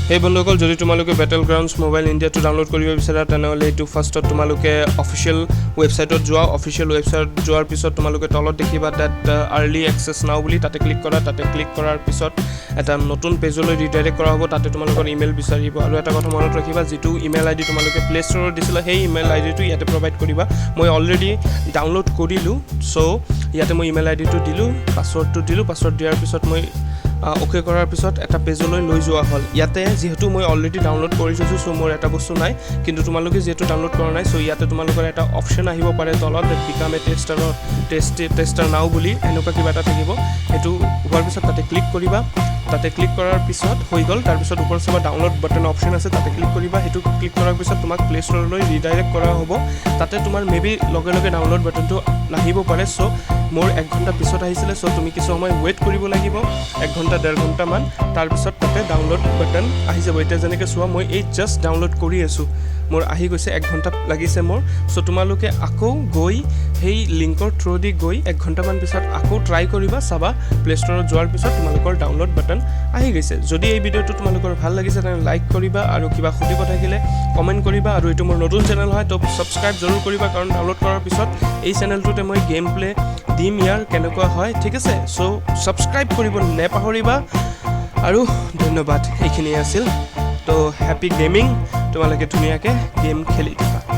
সেই বন্ধুসকল, যদি তোমালোকে বেটেল গ্ৰাউণ্ডছ মোবাইল ইণ্ডিয়াটো ডাউনলোড কৰিব বিচাৰা, তেনেহ'লে এইটো ফাৰ্ষ্টত তোমালোকে অফিচিয়েল ৱেবছাইটত যোৱা। অফিচিয়েল ৱেবছাইটত যোৱাৰ পিছত তোমালোকে তলত দেখিবা তাত আৰ্লি এক্সেছ নাও বুলি, তাতে ক্লিক কৰা। তাতে ক্লিক কৰাৰ পিছত এটা নতুন পেজলৈ ৰিডাইৰেক্ট কৰা হ'ব। তাতে তোমালোকৰ ইমেইল বিচাৰিব। আৰু এটা কথা মনত ৰাখিবা, যিটো ইমেইল আই ডি তোমালোকে প্লে ষ্ট'ৰত দিছিলা, সেই ইমেইল আই ডিটো ইয়াতে প্ৰভাইড কৰিবা। মই অলৰেডি ডাউনলোড কৰিলোঁ, চ' ইয়াতে মই ইমেইল আই ডিটো দিলোঁ, পাছৱৰ্ডটো দিলোঁ। পাছৱৰ্ড দিয়াৰ পিছত মই অ'কে কৰাৰ পিছত এটা পেজলৈ লৈ যোৱা হ'ল। ইয়াতে যিহেতু মই অলৰেডি ডাউনলোড কৰি থৈছোঁ, চ' মোৰ এটা বস্তু নাই। কিন্তু তোমালোকে যিহেতু ডাউনলোড কৰা নাই, চ' ইয়াতে তোমালোকৰ এটা অপশ্যন আহিব পাৰে তলত, বিকাম এ টেষ্টাৰৰ টেষ্টাৰ নাও বুলি এনেকুৱা কিবা এটা থাকিব। সেইটো হোৱাৰ পিছত তাতে ক্লিক কৰিবা। তাতে ক্লিক কৰাৰ পিছত হৈ গ'ল। তাৰপিছত ওপৰত চাবা, ডাউনলোড বাটন অপশ্যন আছে, তাতে ক্লিক কৰিবা। সেইটো ক্লিক কৰাৰ পিছত তোমাক প্লে ষ্ট'ৰলৈ ৰিডাইৰেক্ট কৰা হ'ব। তাতে তোমাৰ মে বি লগে লগে ডাউনলোড বাটনটো নাহিব পাৰে। চ' মোৰ এক ঘণ্টা পিছত আহিছিলে। চ' তুমি কিছু সময় ৱেইট কৰিব লাগিব, এক ঘণ্টা 1.5 ঘণ্টামান। তাৰপিছত তাতে ডাউনলোড বাটন আহি যাব। এতিয়া যেনেকৈ চোৱা, মই এই জাষ্ট ডাউনলোড কৰি আছোঁ, মোৰ আহি গৈছে। এক ঘণ্টা লাগিছে মোৰ। চ' তোমালোকে আকৌ গৈ সেই লিংকৰ থ্ৰুদি গৈ এক ঘণ্টামান পিছত আকৌ ট্ৰাই কৰিবা। চাবা, প্লে ষ্ট'ৰত যোৱাৰ পিছত তোমালোকৰ ডাউনলোড বাটন আহি গৈছে। যদি এই ভিডিঅ'টো তোমালোকৰ ভাল লাগিছে, তেনেহ'লে লাইক কৰিবা আৰু কিবা সুধিব থাকিলে কমেণ্ট কৰিবা। আৰু এইটো মোৰ নতুন চেনেল হয়, তো ছাবস্ক্ৰাইব জৰুৰ কৰিবা, কাৰণ ডাউনলোড কৰাৰ পিছত এই চেনেলটোতে মই গেম প্লে দিম, ইয়াৰ কেনেকুৱা হয়। ঠিক আছে, চ' ছাবস্ক্ৰাইব কৰিব নেপাহৰিবা আৰু ধন্যবাদ। এইখিনিয়ে আছিল। তো হেপী গেমিং, তোমালোকে ধুনীয়াকৈ গেম খেলি থাকা।